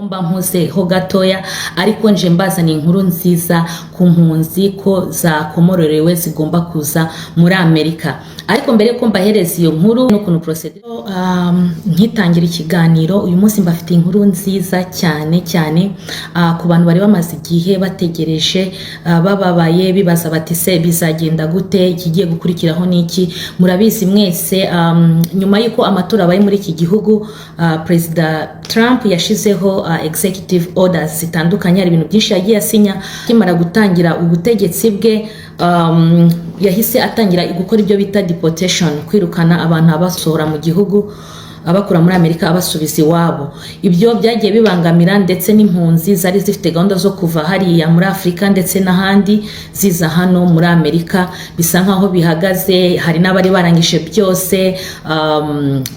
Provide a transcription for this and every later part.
Mba mpuzeho gatoya, ariko nje mbazaniye inkuru nziza ku mpunzi ko zakomororewe, zigomba kuza muri Amerika. Ariko mbere ko mbahereza iyo nkuru n'ukuntu procedure, nkitangira ikiganiro uyu munsi, mbafitiye inkuru nziza cyane cyane ku bantu bari bamaze igihe bategereje, bababaye, bibaza bati: "Se bizagenda gute? Ikigiye gukurikiraho ni iki?" Murabizi mwese, nyuma y'uko amatora abaye muri iki gihugu, Perezida Trump yashizeho executive orders zitandukanye. Hari ibintu byinshi yagiye asinya. Akimara gutangira ubutegetsi bwe, yahise atangira gukora ibyo bita deportation, kwirukana abantu, abasohora mu gihugu, abakura muri Amerika, abasubiza iwabo. Ibyo byagiye bibangamira ndetse n'impunzi zari zifite gahunda zo kuva hariya muri Afurika ndetse n'ahandi ziza hano muri Amerika, bisa nkaho bihagaze. Hari n'abari barangije byose,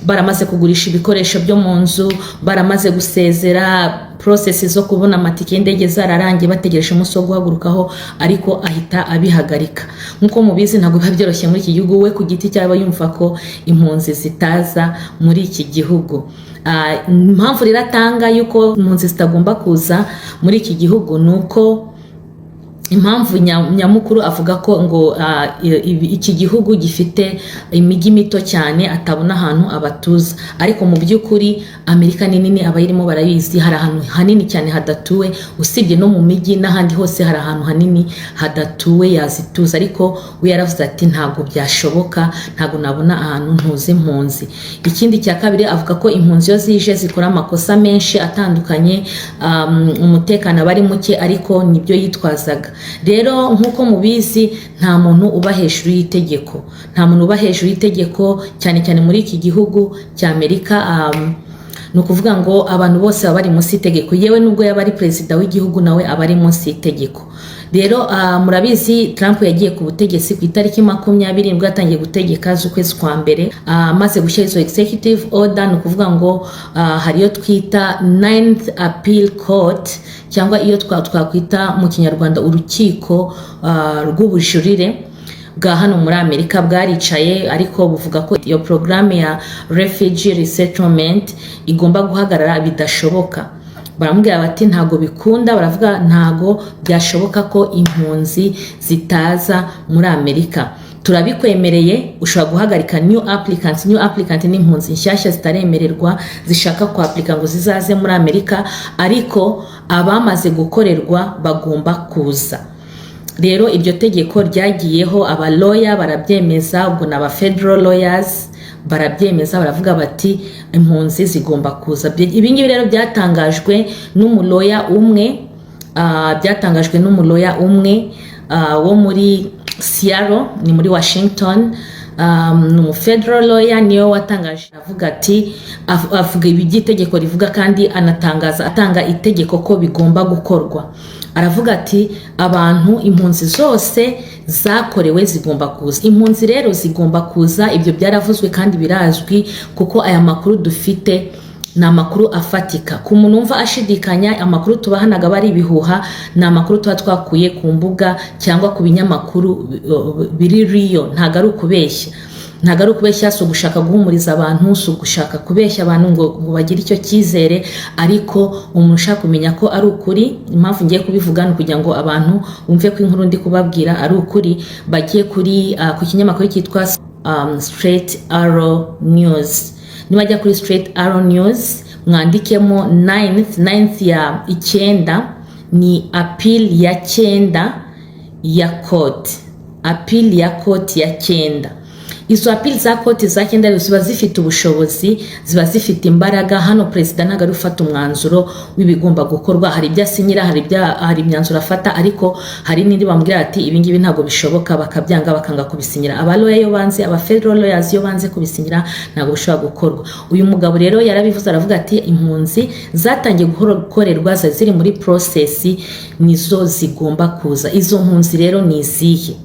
baramaze kugurisha ibikoresho byo mu nzu, baramaze gusezera, process zo kubona amatike y'indege zararangiye, bategereje umunsi wo guhagurukaho, ariko ahita abihagarika. Nk'uko mubizi, ntabwo biba byoroshye muri iki gihugu. We ku giti cyaba yumva ko impunzi zitaza muri iki gihugu. Impamvu rero atanga y'uko impunzi zitagomba kuza muri iki gihugu ni uko impamvu nyamukuru avuga ko ngo iki gihugu gifite imijyi mito cyane, atabona ahantu abatuza. Ariko mu by'ukuri Amerika ni nini, abayirimo barabizi. Hari ahantu hanini cyane hadatuwe. Usibye no mu mijyi, n'ahandi hose hari ahantu hanini hadatuwe yazituza. Ariko we yaravuze ati: "Ntabwo byashoboka, ntabwo nabona ahantu ntuza impunzi." Ikindi cya kabiri, avuga ko impunzi iyo zije zikora amakosa menshi atandukanye, umutekano aba ari muke, ariko nibyo yitwazaga. Rero nk'uko mubizi, nta muntu uba hejuru y'itegeko, nta muntu uba hejuru y'itegeko, cyane cyane muri iki gihugu cya Amerika. Ni ukuvuga ngo abantu bose baba bari munsi y'itegeko, yewe nubwo yaba ari perezida w'igihugu, nawe aba ari munsi y'itegeko. Rero murabizi, Trump yagiye ku butegetsi ku itariki 20, nibwo yatangiye gutegeka, z'ukwezi kwa mbere. Amaze gushyira izo executive order, ni ukuvuga ngo hari iyo twita Ninth Appeal Court, cyangwa iyo twakwita mu Kinyarwanda urukiko rw'ubujurire bwa hano muri Amerika, bwaricaye ariko buvuga ko iyo porogaramu ya refugee resettlement igomba guhagarara, bidashoboka. Baramubwira bati: "Ntabwo bikunda." Baravuga: "Ntabwo byashoboka ko impunzi zitaza muri Amerika. Turabikwemereye, ushobora guhagarika new applicants." New applicant ni impunzi nshyashya zitaremererwa zishaka kwapurika ngo zizaze muri Amerika, ariko abamaze gukorerwa bagomba kuza. Rero iryo tegeko ryagiyeho, aba lawyer barabyemeza, ubwo ni aba federal lawyers barabyemeza, baravuga bati: "Impunzi zigomba kuza." Ibi ngibi rero byatangajwe n'umu lawyer umwe, byatangajwe n'umu lawyer umwe wo muri Seattle, ni muri Washington, ni umu federal lawyer, niwe watangaje, avuga ati, avuga ibi by'itegeko rivuga, kandi anatangaza, atanga itegeko ko bigomba gukorwa. Aravuga ati: "Abantu, impunzi zose zakorewe zigomba kuza." Impunzi rero zigomba kuza, ibyo byaravuzwe kandi birazwi, kuko aya makuru dufite ni amakuru afatika. Ku muntu wumva ashidikanya, amakuru tubaha ntabwo aba ari ibihuha, ni amakuru tuba twakuye ku mbuga cyangwa ku binyamakuru biri riyo. Ntabwo ari ukubeshya, ntabwo ari ukubeshya, si ugushaka guhumuriza abantu, si ugushaka kubeshya abantu ngo bagire icyo cyizere. Ariko umuntu ushaka kumenya ko ari ukuri, impamvu ngiye kubivuga ni ukugira ngo abantu bumve ko inkuru ndi kubabwira ari ukuri, bagiye ku kinyamakuru cyitwa Straight Arrow News. Nibajya kuri Straight Arrow News, mwandikemo ninth, ninth ya icyenda, ni appeal ya cyenda ya court, appeal ya court ya cyenda. Izo appeal za court za cyenda rero ziba zifite ubushobozi, ziba zifite imbaraga. Hano perezida ntabwo ari ufata umwanzuro w'ibigomba gukorwa. Hari ibyo asinyira, hari imyanzuro afata, ariko hari n'indi bamubwira ati: "Ibi ngibi ntabwo bishoboka," bakabyanga, bakanga kubisinyira. Aba lawyer iyo banze, aba federal lawyers iyo banze kubisinyira, ntabwo bishobora gukorwa. Uyu mugabo rero yarabivuze, aravuga ati: "Impunzi zatangiye gukorerwa, zari ziri muri process, nizo zigomba kuza." Izo mpunzi rero ni izihe?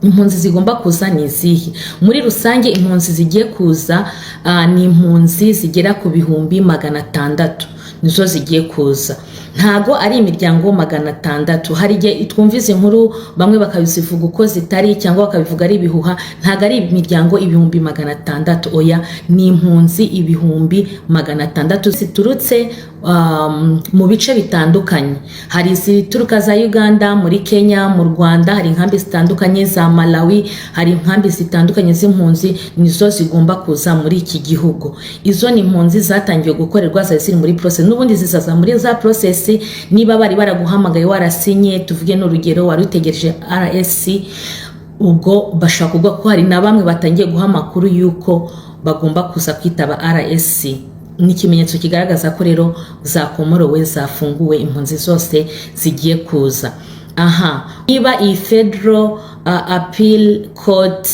Impunzi zigomba kuza ni izihe? Muri rusange, impunzi zigiye kuza ni impunzi zigera ku 600,000, nizo zigiye kuza. Ntago ari imiryango 600. Hari igihe twumva izi nkuru, bamwe bakazivuga uko zitari cyangwa bakabivuga ari ibihuha. Ntago ari imiryango 600,000, oya. Ni impunzi 600,000 ziturutse mu bice bitandukanye. Hari izituruka za Uganda, muri Kenya, mu Rwanda hari inkambi zitandukanye, za Malawi hari inkambi zitandukanye z'impunzi, nizo zigomba kuza muri iki gihugu. Izo ni impunzi zatangiwe gukorerwa, zari ziri muri process, n'ubundi zizaza muri za process. Niba bari baraguhamagaye, warasinye, tuvuge n'urugero wari utegereje RSC, ubwo bashobora kuvuga ko hari na bamwe batangiye guha amakuru y'uko bagomba kuza kwitaba RSC. Ni ikimenyetso kigaragaza ko rero zakomorowe, zafunguwe, impunzi zose zigiye kuza. Aha niba iyi federal appeal court,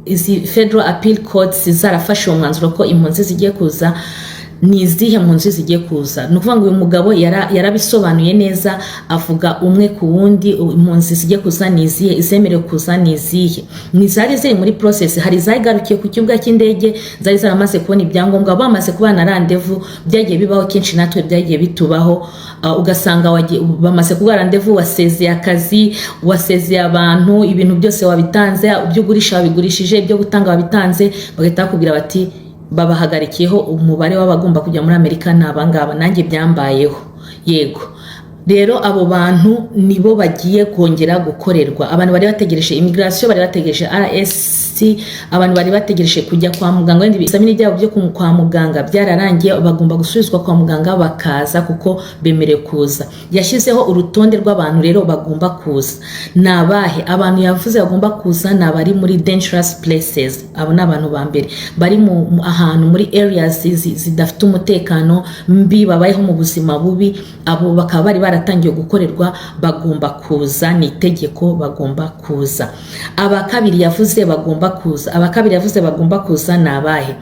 izi federal appeal courts zarafashe uwo mwanzuro ko impunzi zigiye kuza, ni izihe mpunzi zigiye kuza? Ni ukuvuga ngo uyu mugabo yarabisobanuye neza, avuga umwe ku wundi impunzi zigiye kuza ni izihe, izemerewe kuza ni izihe. Ni izari ziri muri process. Hari izagarukiye ku kibuga cy'indege, zari zaramaze kubona ibyangombwa, bamaze kubana rendez-vous. Byagiye bibaho kenshi, natwe byagiye bitubaho. Ugasanga bamaze kuguha rendez-vous, wasezeye akazi, wasezeye abantu, ibintu byose wabitanze, ibyo ugurisha wabigurishije, ibyo gutanga wabitanze, bagahita bakubwira bati babahagarikiyeho, umubare w'abagomba kujya muri Amerika ni abangaba. Nanjye byambayeho, yego. Rero abo bantu nibo bagiye kongera gukorerwa. Abantu bari bategereje immigration, bari bategereje RSC, abantu bari bategereje kujya kwa muganga, wenda ibizamini byabo byo kwa muganga byararangiye, bagomba gusubizwa kwa muganga bakaza kuko bemerewe kuza. Yashyizeho urutonde rw'abantu rero bagomba kuza. Ni abahe abantu yavuze bagomba kuza? Ni abari muri dangerous places. Abo ni abantu ba mbere bari mu ahantu muri areas zidafite umutekano, mbi, babayeho mu buzima bubi. Abo bakaba bari baratangiye gukorerwa, bagomba kuza, ni itegeko, bagomba kuza. Aba kabiri yavuze bagomba kuza, aba kabiri yavuze bagomba kuza ni abahe?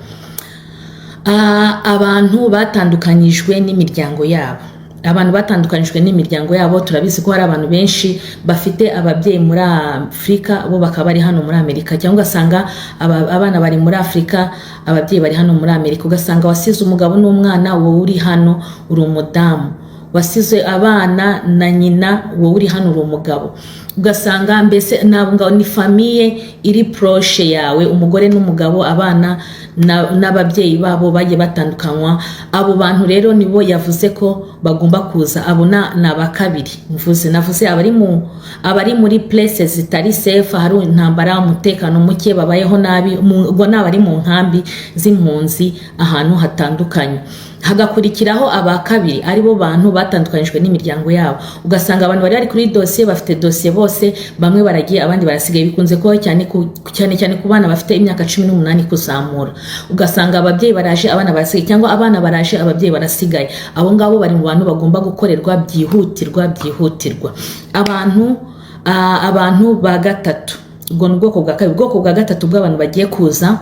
Abantu batandukanyijwe n'imiryango yabo. Abantu batandukanyijwe n'imiryango yabo, turabizi ko hari abantu benshi bafite ababyeyi muri Afurika, bo bakaba bari hano muri Amerika, cyangwa ugasanga abana bari muri Afurika, ababyeyi bari hano muri Amerika. Ugasanga wasize umugabo n'umwana, wowe uri hano uri umudamu, wasize abana na nyina, wowe uri hano uri umugabo. Ugasanga mbese ntabwo ngabo ni famille iri proche yawe, umugore n'umugabo, abana n'ababyeyi babo bagiye batandukanywa. Abo bantu rero nibo yavuze ko bagomba kuza. Abo ni aba kabiri mvuze. Navuze abari muri places zitari safe, hari intambara, umutekano muke, babayeho nabi, ubwo ni abari mu nkambi z'impunzi ahantu hatandukanye. Hagakurikiraho aba kabiri, aribo bantu batandukanyijwe n'imiryango yabo. Ugasanga abantu bari kuri dosiye, bafite dosiye bose, bamwe baragiye, abandi barasigaye. Bikunze kubaho cyane, cyane cyane ku bana bafite imyaka 18 kuzamura. Ugasanga ababyeyi baraje, abana barasigaye, cyangwa abana baraje, ababyeyi barasigaye. Abo ngabo bari mu bantu bagomba gukorerwa byihutirwa, byihutirwa. Abantu ba gatatu, ubwo ni ubwoko bwa kabiri. Ubwoko bwa gatatu bw'abantu bagiye kuza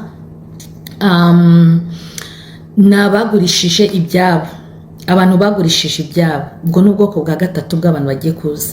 ni abagurishije ibyabo. Abantu bagurishije ibyabo, ubwo ni ubwoko bwa gatatu bw'abantu bagiye kuza.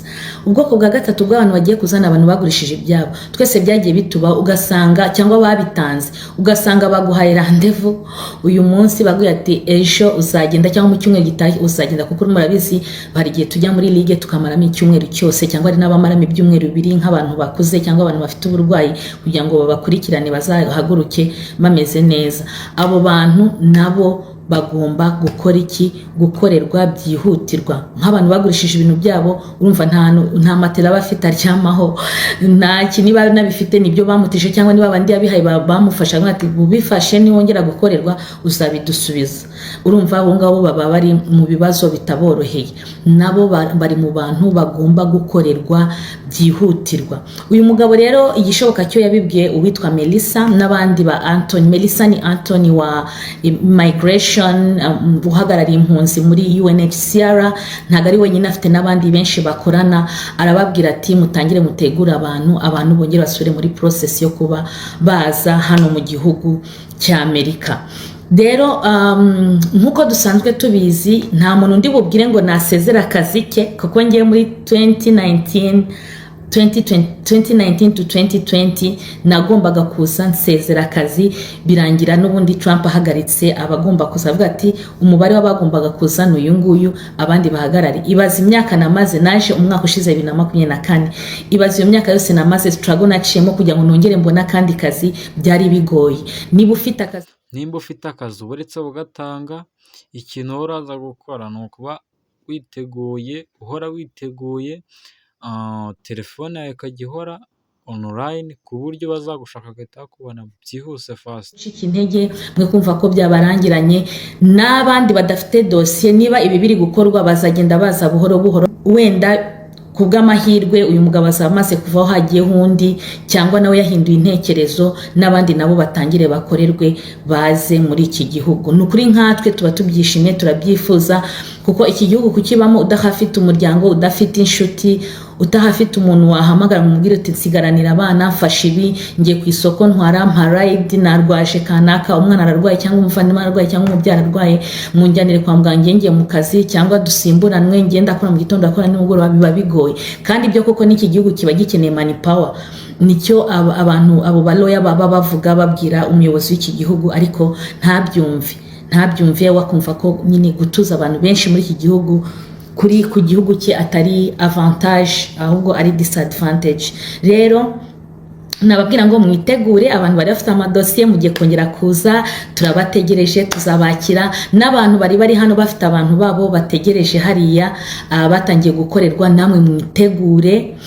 Ubwoko bwa gatatu bw'abantu bagiye kuza ni abantu bagurishije ibyabo. Twese byagiye bituba, ugasanga cyangwa babitanze, ugasanga baguhaye rendez-vous uyu munsi, baguye ati ejo uzagenda cyangwa mu cyumweru gitaha uzagenda, kuko murabizi hari igihe tujya muri ligue tukamaramo icyumweru cyose, cyangwa hari n'abamaramo ibyumweru 2 nk'abantu bakuze cyangwa abantu bafite uburwayi, kugira ngo babakurikirane bazahaguruke bameze neza. Abo bantu nabo bagomba gukora iki? Gukorerwa byihutirwa. Nk'abantu bagurishije ibintu byabo, urumva nta matera aba afite aryamaho, nta kintu. Niba nabifite nibyo bamutije, cyangwa niba abandi yabihaye bamufasha ati ubifashe, niwongera gukorerwa uzabidusubiza. Urumva abo ngabo baba bari mu bibazo bitaboroheye, nabo bari mu bantu bagomba gukorerwa byihutirwa. Uyu mugabo rero igishoboka cyo yabibwiye uwitwa Melissa n'abandi ba Anthony. Melissa ni Anthony wa migration, uhagarariye impunzi muri UNHCR. Ntabwo ari wenyine, afite n'abandi benshi bakorana. Arababwira ati mutangire mutegure abantu, abantu bongere basubire muri process yo kuba baza hano mu gihugu cya Amerika. Rero nk'uko dusanzwe tubizi, nta muntu undi bubwire ngo nasezere akazi ke, kuko ngiye muri 2019. 2020, 2019 to 2020 nagombaga kuza nsezera akazi, birangira n'ubundi Trump ahagaritse abagomba kuza, avuga ati umubare w'abagombaga kuza ni uyu nguyu, abandi bahagarare. Ibaza imyaka namaze, naje umwaka ushize 2024. Ibaza iyo myaka yose namaze, struggle naciyemo kugira ngo nongere mbone akandi kazi, byari bigoye. Niba ufite akazi Nimba ufite akazi uba uretse ugatanga, ikintu wowe uraza gukora ni ukuba witeguye, uhora witeguye, telefone yawe ikajya ihora online ku buryo bazagushaka bagahita bakubona byihuse, fast. Gucika intege, mwe kumva ko byabarangiranye. N'abandi badafite dosiye, niba ibi biri gukorwa, bazagenda baza buhoro buhoro. Wenda ku bw'amahirwe uyu mugabo azaba amaze kuvaho, hagiyeho undi, cyangwa nawe yahinduye intekerezo, n'abandi nabo batangire bakorerwe baze muri iki gihugu. Ni ukuri nkatwe tuba tubyishimiye, turabyifuza, kuko iki gihugu kukibamo udahafite umuryango, udafite inshuti, utahafite umuntu wahamagara ngo umubwire uti nsigaranira abana, mfashe ibi, ngiye ku isoko, ntwara, mpa ride, narwaje kanaka, umwana ararwaye cyangwa umuvandimwe ararwaye cyangwa umubyara ararwaye, munjyanire kwa muganga, ngiye mu kazi, cyangwa dusimburanwe, ngenda akora mu gitondo, akora nimugoroba, biba bigoye. Kandi ibyo koko n'iki gihugu kiba gikeneye manpower. Nicyo abantu abo ba lawyer baba bavuga, babwira umuyobozi w'iki gihugu, ariko ntabyumve, wakumva ko nyine gutuza abantu benshi muri iki gihugu kuri ku gihugu cye atari avantage, ahubwo ari disadvantage. Rero nababwira ngo mwitegure, abantu bari bafite amadosiye mugiye kongera kuza, turabategereje, tuzabakira. N'abantu bari hano bafite abantu babo bategereje hariya, batangiye gukorerwa, namwe mwitegure,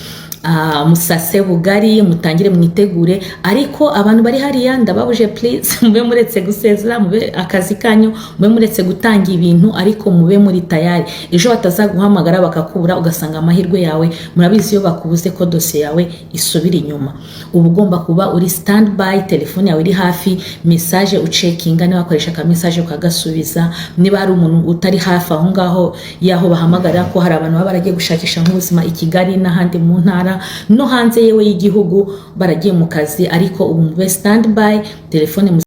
musase bugari, mutangire mwitegure. Ariko abantu bari hariya ndababuje, please mube muretse gusezera, mube akazi kanyu, mube muretse gutanga ibintu, ariko mube muri tayari ejo batazaguhamagara bakakubura, ugasanga amahirwe yawe. Murabizi iyo bakubuze ko dosiye yawe isubira inyuma. Uba ugomba kuba uri stand by, telefone yawe iri hafi, message ucheckinga, niba wakoresha aka message ukagasubiza. Niba hari umuntu utari hafi aho ngaho y'aho bahamagarira, ko hari abantu baba baragiye gushakisha nk'ubuzima i Kigali n'ahandi mu ntara no hanze yewe y'igihugu, baragiye mu kazi, ariko ubu mube stand by telefone.